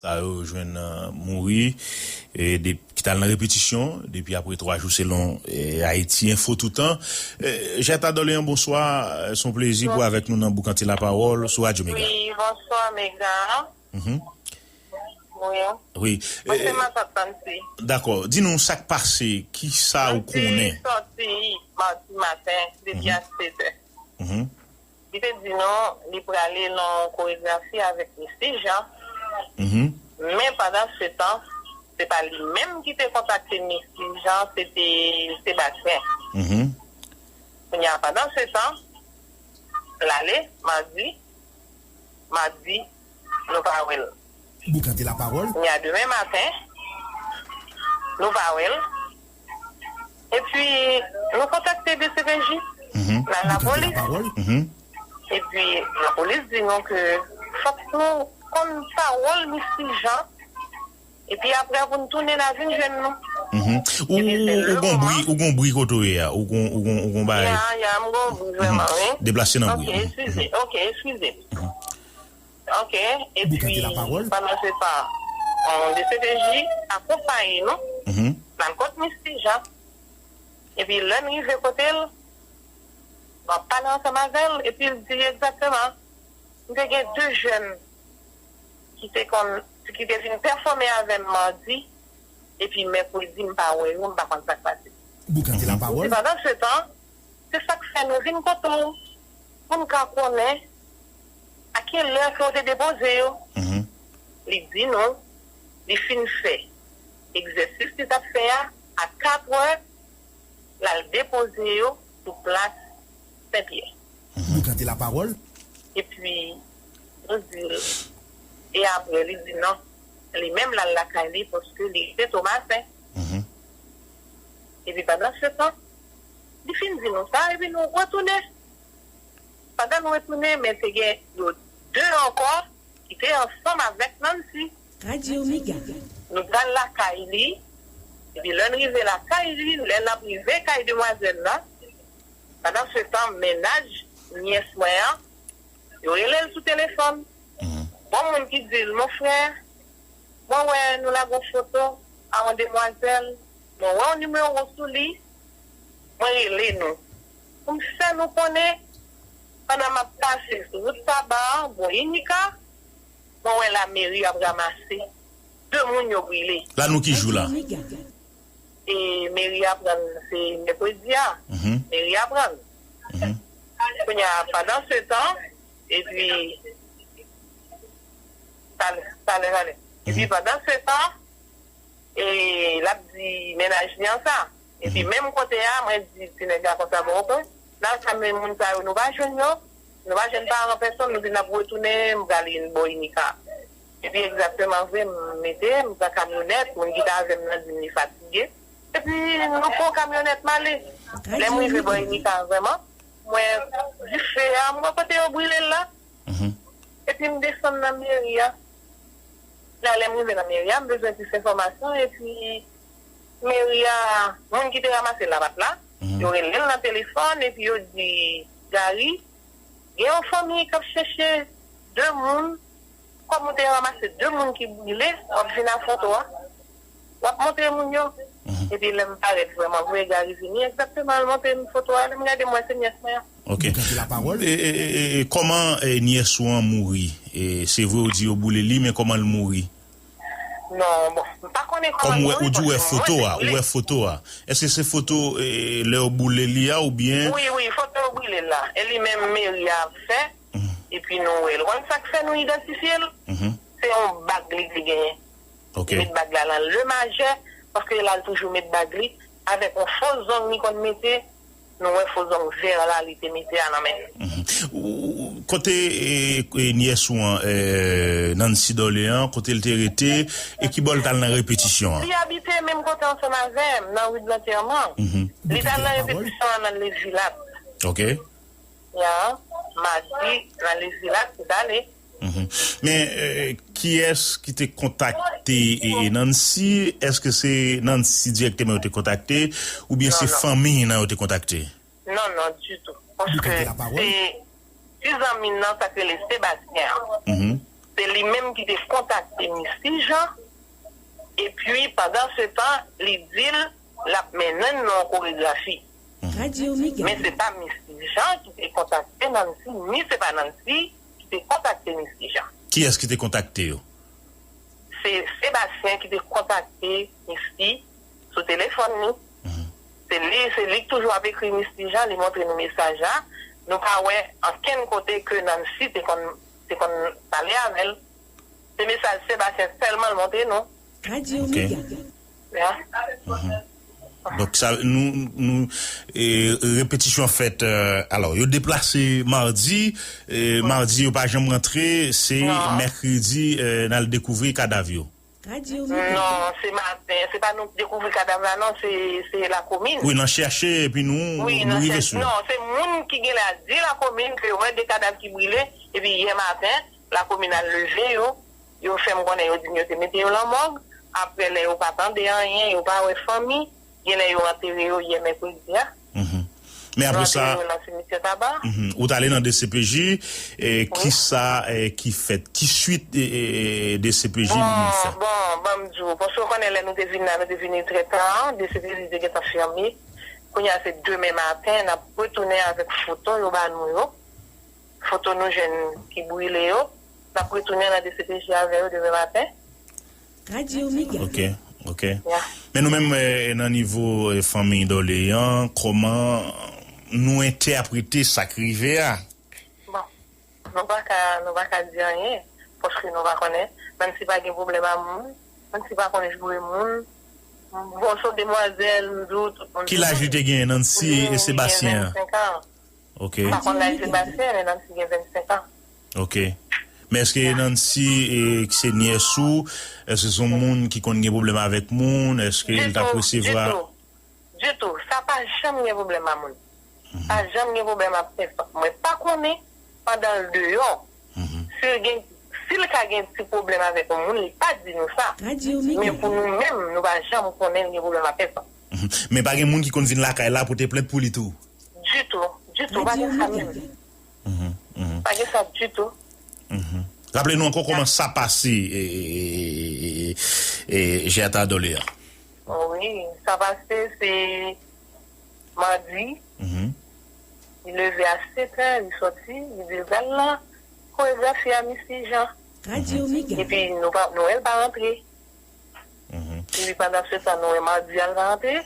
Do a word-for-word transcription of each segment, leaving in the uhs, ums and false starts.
ta yo jwenn mouri, ki t al nan repetisyon depi apre twa jou, selon Ayiti Enfo Toutan. Jèta Dòleyan, bonswa. Se yon plezi pou avèk nou nan Boukante Lapawòl sou Radyo Mega. Wi, bonswa, Mega. Wi. Wi. Mwen se matant Nancy. Dakò. Di nou sa k pase, ki sa ou konnen? Nancy sòti madi maten depi a sèt è. Li te di nou li prale nan yon koregrafi avèk Misty Jean. Men pandan se tan, se pa li menm ki te kontakte Misty Jean, se te Sebastien. Kounye a, pandan se tan, l ale, madi, madi, nou pa wè l. Boukante Lapawòl. Kounye a, demen maten, nou pa wè l. Epi, nou kontakte D C P J, nan lapolis. Epi, lapolis di nou ke fòk nou konn pawòl Misty Jean. Epi apre, pou n tounen, n a vin jwenn nou. Ou, ou gon bri, ou gon bri kote w ye a? Ou gon, ou gon, ou gon bagay? Ya, ya, m gon bri vrèman, wi. Deplase nan bri. Ok, eskize. Ok, eskize. Ok, epi, pandan se tan, D C P J akonpaye nou, n al kot Misty Jean. Epi, lè n rive kote l, m ap pale ansanm avè l, epi l di egzakteman, m te gen de jèn ki te konn, ki te vin pèfòme avè m madi, epi mèkredi, m pa wè yo, m pa konn sa k pase. Boukante Lapawòl. Epi pandan se tan, se sa k fè nou vin kote w, pou n ka konnen a ki lè ke w te depoze yo. Li di nou, li fin fè egzèsis li t ap fè a, a katrè, l al depoze yo sou plas Senpyè. Boukante Lapawòl. Epi, nou di l, e apre, li di non, li menm l al lakay li, paske li rete Tomasen. Epi pandan se tan, li fin di nou sa, epi nou retounen. Pandan nou retounen, men te gen yo de ankò ki te ansanm avèk Nancy. Radyo Mega. Nou t al lakay li, epi lè n rive lakay li, lè n ap rive kay demwazèl la, pandan se tan, mennaj nyès mwen an, yo rele l sou telefòn. Gon moun ki di l, mon frè, mwen wè nou lage yon foto a yon demwazèl, mwen wè yon nimewo sou li, mwen rele nou. Pou m fè nou konnen, pandan m ap pase sou wout Saba an, bò Inika, mwen wè lameri ap ranmase de moun yo brile. La nou ki jou la? E meri aprann se mèkredi a. Meri aprann. Kounye a, pandan se tan, epi, talè, talè, talè. Epi pandan se tan, e, l ap di mennaj li an sa. Epi menm kote a, mwen di ti nèg la konsa, bon, ok, nan sa men moun sa yo, nou pa jwenn yo, nou pa jwenn paran pèsonn, nou di n ap retounen, m prale bò Inika. Epi egzakteman vre, m mete, m pran kamyonèt, moun ki t avè m nan di m li fatige. Epi nou pran kamyonèt m ale. Lè m rive bò Inika vrèman, m wè dife a, m wè kote yo brile l la. Epi m desann nan meri a. La, lè m rive nan meri a, m bezwen plis enfòmasyon, epi meri a, moun ki te ranmase l la pa t la. Yo rele l nan telefòn, epi yo di, Gary, gen yon fanmi k ap chèche de moun, kòm ou te ranmase de moun ki brile, w ap vin ak foto a, w ap montre moun yo. Epi lè m parèt vrèman vre, Gary vini egzakteman, l montre m foto a, lè m gade, m wè se nyès mwen an. Ok. Kòman nyès ou an mouri? Se vre ou di yo boule li, men kòman l mouri? Non, bon, m pa konnen kòman l mouri. Kòm ou wè, ou di ou wè foto a, ou wè foto a. Èske se foto lè yo boule li a oubyen? Wi, wi, foto yo brile l la. E li menm meri a ap fè, epi nou wè l. Ou konn sa k fè nou idantifye l? Se yon bag li te genyen. Li met bag la nan le majè, paske l al toujou met bag li avèk yon fo zong li konn mete. Nou wè fo zong vè la li te mete a nan men l. Kote nyès ou an, Nancy Dorlean, kote l te rete, e ki bò l t al nan repetisyon an? Li abite menm kote ansanm avè m, nan ri de Lantèman. Li t al nan repetisyon an nan Lezilat. Ok. Ya, madi, nan Lezilat, li t ale. Men kiyès ki te kontakte Nancy? Èske se Nancy dirèkteman yo te kontakte? Oubyen se fanmi nan yo te kontakte? Non, non, ditou. Paske se ti zanmi nan, sa k rele Sebastien an. Se li menm ki te kontakte Misty Jean, epi pandan se tan, li di l l ap mennen n nan yon koregrafi. Men se pa Misty Jean ki te kontakte Nancy, ni se pa Nancy ki te kontakte Misty Jean. Kiyès ki te kontakte yo? Se Sebastien ki te kontakte Misty sou telefòn li. Se li, se li k toujou ap ekri Misty Jean, li montre nou mesaj la. Nou pa wè ankenn kote ke Nancy te konn, te konn pale avè l. Se mesaj Sebastien sèlman l montre nou. Ok. Ya. Donk sa, nou, nou, e, repetisyon fèt, e, alò, yo deplase madi, e, madi yo pa janm rantre, se mèkredi, e, n al dekouvri kadav yo. Non, se maten, se pa nou ki dekouvri kadav la, non, se, se lakomin. Wi, nan chèche, epi nou, wi, nou nan rive chèche sou. Non, se moun ki genlè a di lakomin ke yo wè de kadav ki brile, epi yè maten, lakomin al leve yo, yo fè m konnen yo di m yo te mete yo lan mòg, apre lè yo pa tande anyen, yo pa wè fanmi, genlè yo antere yo yè mèkredi a. Men apre sa, ou t ale nan D C P J, e kisa, e, ki fèt? Ki swit, e, e, e, D C P J vin fè? Bon, bon, ban m di w, paske w konnen lè nou te vin la, nou te vini trè ta, D C P J te gentan fèmen. Kounye a se demen maten, n ap retounen avèk foto yo ba nou yo. Foto nou jwenn ki brile yo. N ap retounen nan D C P J avè yo demen maten. Ok, ok. Men nou menm, e, nan nivo, e, fanmi Dorlean, kòman nou entèprete sa k rive a? Bon, nou pa ka, nou pa ka di anyen, paske nou pa konnen. Nancy pa gen pwoblèm a moun, Nancy pa konn joure moun. Bon, se yon demwazèl, m di w, tout moun. Ki laj li te genyen, Nancy e Sebastien an? Li gen vennsenk an. Ok. M pa konn laj Sebastien, men Nancy gen vennsenk an. Ok. Men èske Nancy, e, ki se nyès ou, èske se yon moun ki konn gen pwoblèm avèk moun? Èske l t ap resevwa? Ditou, ditou. Sa pa janm gen pwoblèm a moun. Pa janm gen pwoblèm a pèsòn. Mwen pa konnen pandan l deyò. Si l gen, si l ka gen ti pwoblèm avèk yon moun, li pa di nou sa. Men pou nou menm, nou pa janm konnen l gen pwoblèm a pèsòn. Men pa gen moun ki konn vin lakay la pote plent pou li tou? Ditou, ditou, pa gen sa menm. Pa gen sa ditou. Raple nou ankò kòman sa pase, e, e, e, e, e, Jèta Dòlè a. Wi, sa pase se madi. Li leve a sèt è, li sòti, li di l pral nan koregrafi a Misty Jean. Epi nou pa, nou wè l pa rantre. Epi pandan se tan, nou wè madi a l pa rantre.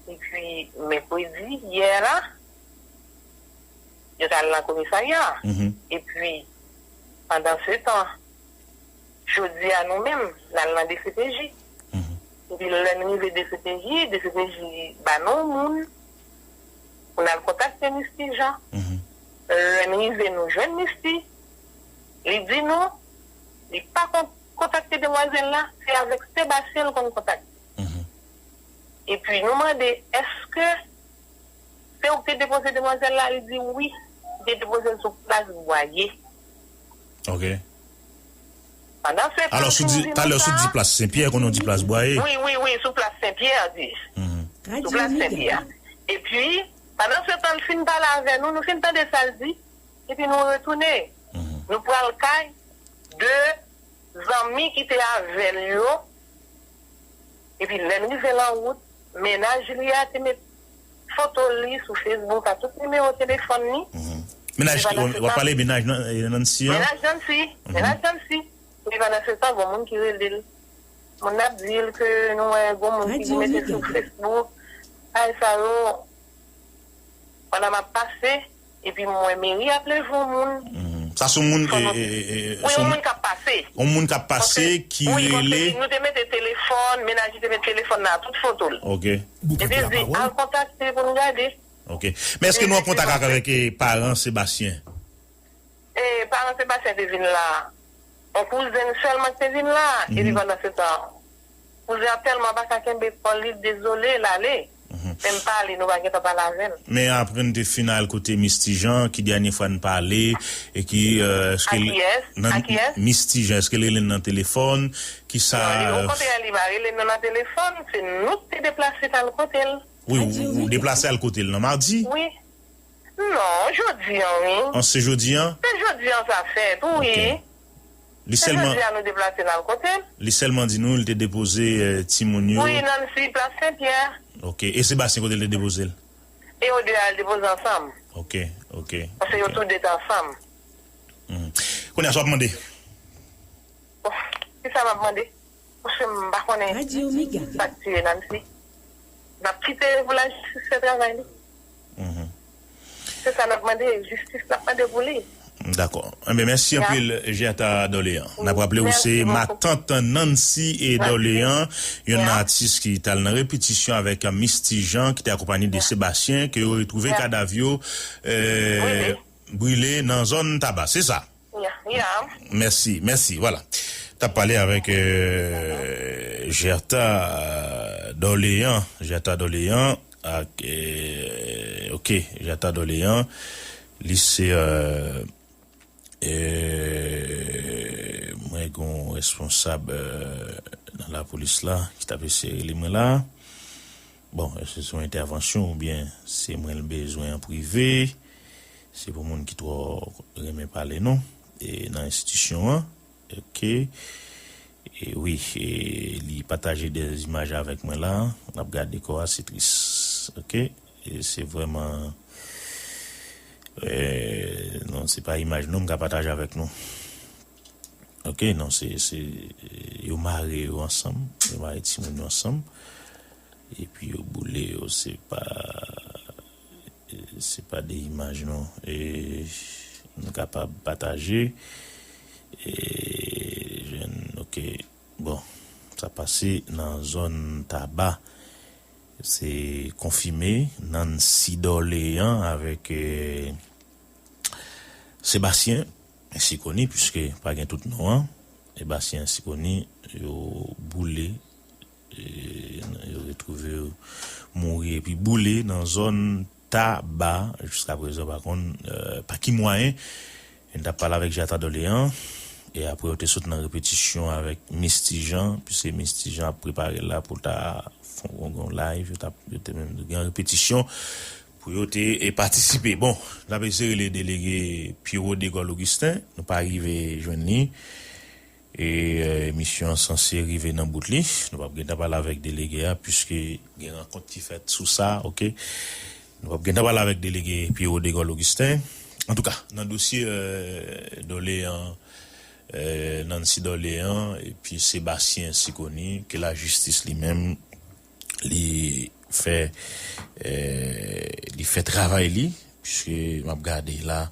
Epi mèkredi, yè la, yo t al nan komisarya. Epi pandan se tan, jodi a nou menm, n al nan D C P J. Epi lè n rive D C P J, D C P J ba nou moun pou n al kontakte Misty Jean. Lè n rive, nou jwenn Misty. Li di nou, li pa kon-, kontakte demwazèl la, se avèk Sebastien l konn kontakte. Epi nou mande, èske se ou ki te depoze demwazèl la? Li di wi, li te depoze l sou plas Bwaye. Ok. Pandan se tan, alò, si w di, talè, si w di plas Senpyè, konnen w di plas Bwaye. Wi, wi, wi, sou plas Senpyè, di. Sou plas Senpyè. Epi, pandan se tan, l fin pale avè nou, nou fin tande sa l di, epi nou retounen. Nou pral kay de zanmi ki te avè l yo. Epi lè n rive lan wout, mennaj li a te met foto li sou Facebook a, tout nimewo telefòn li. Mennaj ki, w ap pale mennaj Nan-, e, Nancy an? Mennaj Nancy. Mennaj Nancy. Epi pandan se tan, gon moun ki rele l. Moun nan ap di l ke nou wè gon moun ki mete sou Facebook. Ay sa yo, pandan m ap pase, epi m wè meri ap leve yon moun. Sa se yon moun, e, e, e, e, wi, se yon moun k ap pase. Yon moun k ap pase ki rele. Paske nou te mete telefòn, mennaj li te mete telefòn nan, tout foto l. Ok. Epi l di, al kontakte pou n gade. Ok. Men èske nou an kontak ak, avèk, e, paran Sebastien? E, paran Sebastien te vin la. Yon kouzen sèlman ki te vin la. Epi pandan se tan, kouzen an tèlman pa ka kenbe kò l, li dezole, l ale. Men m pa ale, nou pa gentan pale avè l. Men apre n te fin al kote Misty Jean, ki dènye fwa n pale, e ki, e, èske l, nan, Misty Jean, èske l rele n nan telefòn? Kisa? Non, li, okontrè, li pa rele nou nan telefòn, se nou ki te deplase t al kote l. Wi, ou, ou deplase al kote l nan madi? Wi. Non, jodi an, wi. An, se jodi an? Se jodi an sa fèt, wi. Ok. Li sèlman, jodi a nou deplase n al kote l. Li sèlman di nou li te depoze eh, timoun yo. Wi, Nancy, Plas Senpyè. Ok. E Sebastien, kote l te depoze l? E yo de al depoze ansanm. Ok, ok. Paske yo tou de te ansanm. Hmm. Kounye a, sa w ap mande? Bon, kisa m ap mande? Paske m pa konnen sa k tiye Nancy. N ap kite pou lajistis fè travay li. Se sa n ap mande, jistis n ap mande pou li. Dakò. Enben, mèsi anpil, Gerta Dorlean. N ap raple w se matant Nancy e Dorlean, yon atis ki t al nan repetisyon avèk Misty Jean, ki te akonpanye de Sebastien, ke yo retwouve kadav yo eh, brile nan zòn Taba. Se sa. Mèsi, mèsi. Vwala. T ap pale avèk eh, Gerta Dorlean. Gerta Dorlean. Ak, eh, ok, Gerta Dorlean. Li se eh, eh, mwen gen yon responsab eh, nan lapolis la ki t ap eseye rele mwen la. Bon, èske se yon entèvansyon oubyen se mwen l bezwen an prive? Se pou moun ki twò renmen pale non e nan enstitisyon an. Ok. E wi, e li pataje de imaj avèk mwen la. N ap gade kò a, se tris. Ok. E se vrèman eh, non, se pa imaj non m ka pataje avèk nou. Ok, non, se, se yo mare yo ansanm, yo mare timoun yo ansanm. Epi yo boule yo, se pa se pa de imaj non. E nou kapab pataje. E jwenn, ok. Bon, sa pase nan zòn Taba. Se konfime Nancy Dorlean avèk eh, Sebastien Siconi, piske pa gen tout non an. Sebastien Siconi, yo boule, eh, yo retwouve yo mouri epi boule nan zòn Taba. Jiska prezan, pa konn eh, pa ki mwayen. Yo t ap pale avèk Jata Dorlean. E apre, yo te sot nan repetisyon avèk Misty Jean, piske Misty Jean ap prepare l la pou l ta fè yon, yon live. Yo t ap, yo te menm gen repetisyon pou yo te e, patisipe. Bon, n ap eseye rele delege Pierrot Degol Augustin. Nou pa rive jwenn li. E eh, emisyon an sanse rive nan bout li. Nou p ap gentan pale avèk delege a, piske gen rankont ki fèt sou sa, ok? Nou p ap gentan pale avèk delege Pierrot Degol Augustin. Antouka, nan dosye eh, Dorlean, eh, Nancy Dorlean epi Sebastien Siconi, ke lajistis li menm, li fè, eh, li fè travay li, piske m ap gade la,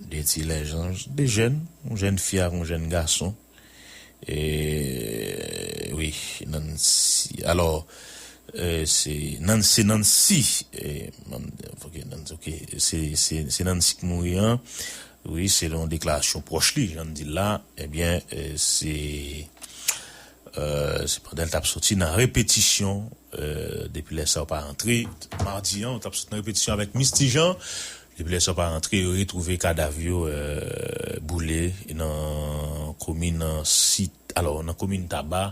de ti lèzanj, de jèn, yon jèn fi ak yon jèn gason. E, wi, Nancy. Alò, eh, se Nancy, se Nancy. Eh, ok, Nancy, ok. Se, se, se Nancy ki mouri an. Wi, selon deklarasyon pwòch li, jan n di l la, ebyen, eh, se, eh, se pandan l t ap soti nan repetisyon, eh, depi lè sa yo pa rantre. Madi an, yo t ap soti nan repetisyon avèk Misty Jean. Depi lè sa yo pa rantre, yo retwouve kadav yo eh, boule nan komin Sit, alò, nan komin Taba,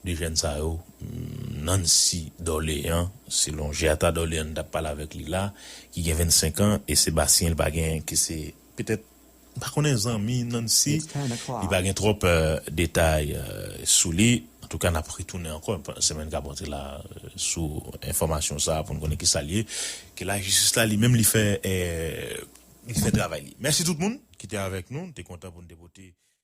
de jèn sa yo, mm, Nancy Dorlean, selon Gerta Dorlean, n t ap pale avèk li la, ki gen vennsenk an, e Sebastien, li pa gen, ki se petèt, m pa konnen zanmi Nancy, li pa gen twòp eh, detay eh, sou li. Antouka, n ap retounen ankò, semèn k ap rantre la, eh, sou enfòmasyon sa a, pou n konnen kisa l ye. Ke lajistis la, li menm, li fè, eh, li fè travay li. Mèsi tout moun ki te avèk nou, n te kontan pou n te pote